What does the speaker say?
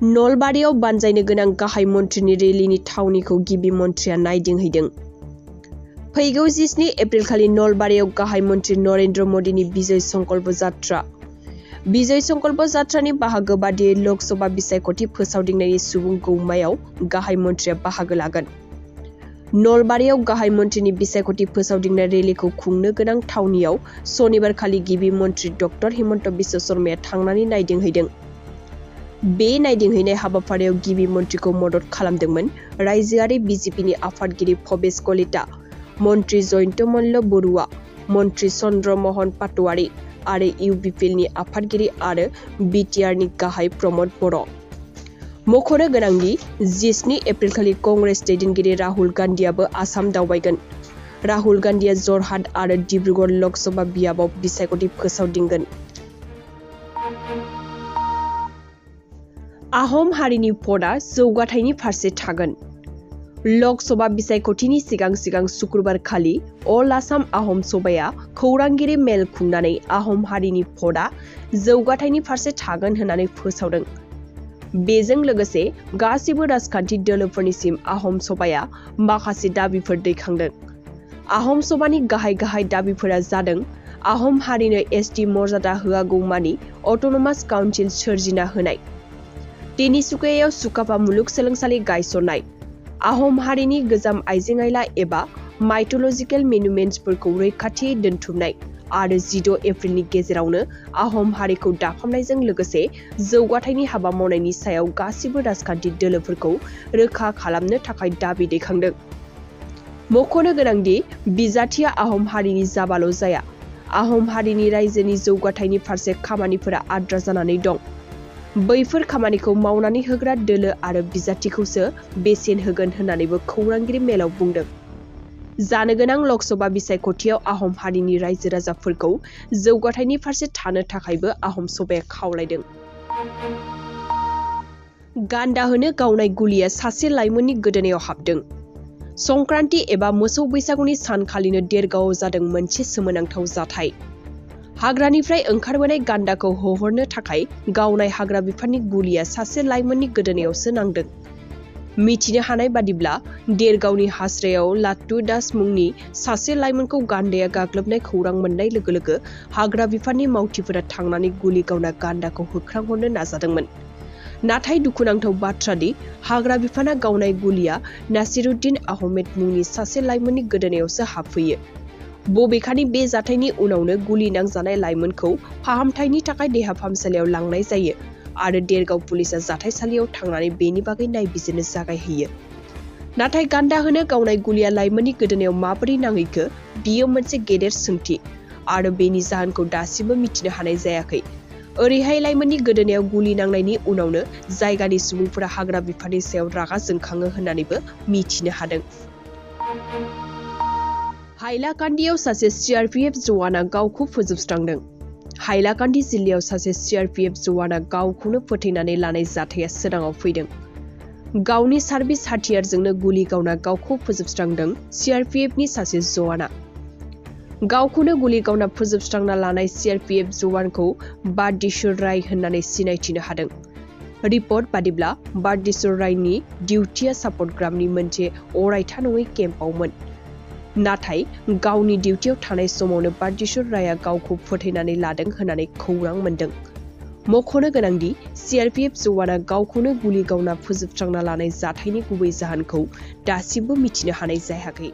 नलबारियाव बानजायनो गोनां गाहाय मन्थ्रिनि रेलिनि थावनिखौ गिबि मन्थ्रिया नायदिंहैदों। फैगौ 17 एप्रिलखालि नलबारियाव गाहाय मन्थ्रि नरेन्द्र मदिनि बिजय संकल्प जात्रा। बिजय संकल्प जात्रानि बाहागो बादियै लोकसभा बिसायख'थि फोसावदिंनायनि सुबुं गौमायाव गाहाय मन्थ्रिया बाहागो लागोन। नलबारियाव गाहाय मन्थ्रिनि बिसायख'थि फोसावदिंनाय रेलिखौ खुंनो गोनां थावनियाव सनिबारखालि गिबि मन्थ्रि डक्टर हिमन्त बिश्व शर्माया थांनानै नायदिंहैदों। बे नायदिंहैनाय हाबाफारियाव गिबि मन्थ्रिखौ मदद खालामदोंमोन रायजोआरि बिजेपिनि आफादगिरि भबेश कलिता, मन्थ्रि जयन्त मल्ल बरुवा, मन्थ्रि चन्द्र महन पाटवारी आरो इउबिपिएलनि आफादगिरि आरो बिटिआरनि गाहाय प्रमद बर'। मख'नो गोनांदि 17 एप्रिलखालि कंग्रेस दैदेनगिरि राहुल गान्धीआबो आसाम दावबायगोन। राहुल गान्धीआ जरहाट आरो डिब्रुगड़ लोकसभा बियाबाव बिसायख'थि फोसावदिंगोन। आहम हारिनि भटआ जौगाथायनि फारसे थागोन। लोकसभा बिसायख'थिनि सिगां शुक्रबारखालि अल आसाम आहम सभाया खौरांगिरि मेल खुंनानै आहम हारिनि भटआ जौगाथायनि फारसे थागोन होननानै फोसावदों। बेजों लोगोसे गासिबो राजखान्थि दोलोफोरनिसिम आहम सभाया माखासे दाबिफोर दैखांदों। आहम सभानि गाहाय दाबिफोरा जादों आहम हारिनो एसटि मर्यादा होआगौमानि अट'नमास काउन्सिल सोरजिना होनाय, तिनिसुकियायाव सुकाफा मुलुगसोलोंसालि गायसननाय, आहम हारिनि गोजाम आइजें आइला एबा माइथलजिकेल मनुमेन्ट्सफोरखौ रैखाथियै दोनथुमनाय आरो 16 एप्रिलनि गेजेरावनो आहम हारिखौ दाफामनायजों लोगोसे जौगाथायनि हाबा मावनायनि सायाव गासिबो राजखान्थि दोलोफोरखौ रोखा खालामनो थाखाय दाबि दैखांदों। मख'नो गोनांदि बिजाथिया आहम हारिनि जाबाल' जाया, आहम हारिनि रायजोनि जौगाथायनि फारसे खामानिफोरा आद्रा जानानै दं। बैफोर खामानिखौ मावनानै होग्रा दोलो आरो बिजाथिखौसो बेसेन होगोन होननानैबो खौरांगिरि मेलाव बुंदों। जानो गोनां लोकसभा बिसायख'थियाव आहम हारिनि रायजो राजाफोरखौ जौगाथायनि फारसे थानो थाखायबो आहम सभाया खावलायदों। गान्दा होनो गावनाय गुलिया सासे लाइमोननि गोदोनायाव हाबदों। संक्रान्ति एबा मोसौ बैसागुनि सानखालिनो देरगावआव जादों मोनसे सोमोनांथाव जाथाय। हाग्रानिफ्राय ओंखारबोनाय गान्दाखौ होहरनो थाखाय गावनाय हाग्रा बिफाननि गुलिया सासे लाइमोननि गोदोनायावसो नांदों। मिथिनो हानाय बादिब्ला देरगावनि हास्रायाव लाट्टु दास मुंनि सासे लाइमोनखौ गान्दाया गाग्लोबनाय खौरां मोननाय लोगो लोगो हाग्रा बिफाननि मावथिफोरा थांनानै गुलि गावना गान्दाखौ होख्रांहरनो नाजादोंमोन। नाथाय दुखुनांथाव बाथ्रादि हाग्रा बिफाना गावनाय गुलिया नासिरुद्दिन आहमेद मुंनि सासे लाइमोननि गोदोनायावसो हाबफैयो। बबेखानि बे जाथायनि उनावनो गुलि नांजानाय लाइमोनखौ फाहामथायनि थाखाय देहा फाहामसालियाव लांनाय जायो आरो देरगाव पुलिसा जाथायसालियाव थांनानै बेनि बागै नायबिजिरनो जागायहैयो। नाथाय गान्दा होनो गावनाय गुलिया लाइमोननि गोदोनायाव माबोरै नांहैखो बियो मोनसे गेदेर सोंथि आरो बेनि जाहोनखौ दासिमबो मिथिनो हानाय जायाखै। ओरैहाय लाइमोननि गोदोनायाव गुलि नांनायनि उनावनो जायगानि सुबुंफोरा हाग्रा बिफाननि सायाव रागा जोंखाङो होननानैबो मिथिनो हादों। हाइलाकान्दियाव सासे सिआरपिएफ जवाना गावखौ फोजोबस्रांदों। हाइलाकान्दी जिल्लायाव सासे सिआरपिएफ जवाना गावखौनो फोथैनानै लानाय जाथाया सोराङाव फैदों। गावनि सार्भिस हाथियारजोंनो गुलि गावना गावखौ फोजोबस्रांदों सिआरपिएफनि सासे जवाना। गावखौनो गुलि गावना फोजोबस्रांना लानाय सिआरपिएफ जवानखौ बारदेश्वर राय होननानै सिनायथिनो हादों। रिपर्ट बादिब्ला बारदेश्वर रायनि डिउटिया सापटग्रामनि मोनसे अरायथा नङै केम्पआवमोन। नाथाय गावनि डिउटियाव थानाय समावनो बारदेश्वर रायआ गावखौ फोथैनानै लादों होननानै खौरां मोन्दों। मख'नो गोनांदि सिआरपिएफ जवाना गावखौनो गुलि गावना फोजोबस्रांना लानाय जाथायनि गुबै जाहोनखौ दासिमबो मिथिनो हानाय जायाखै।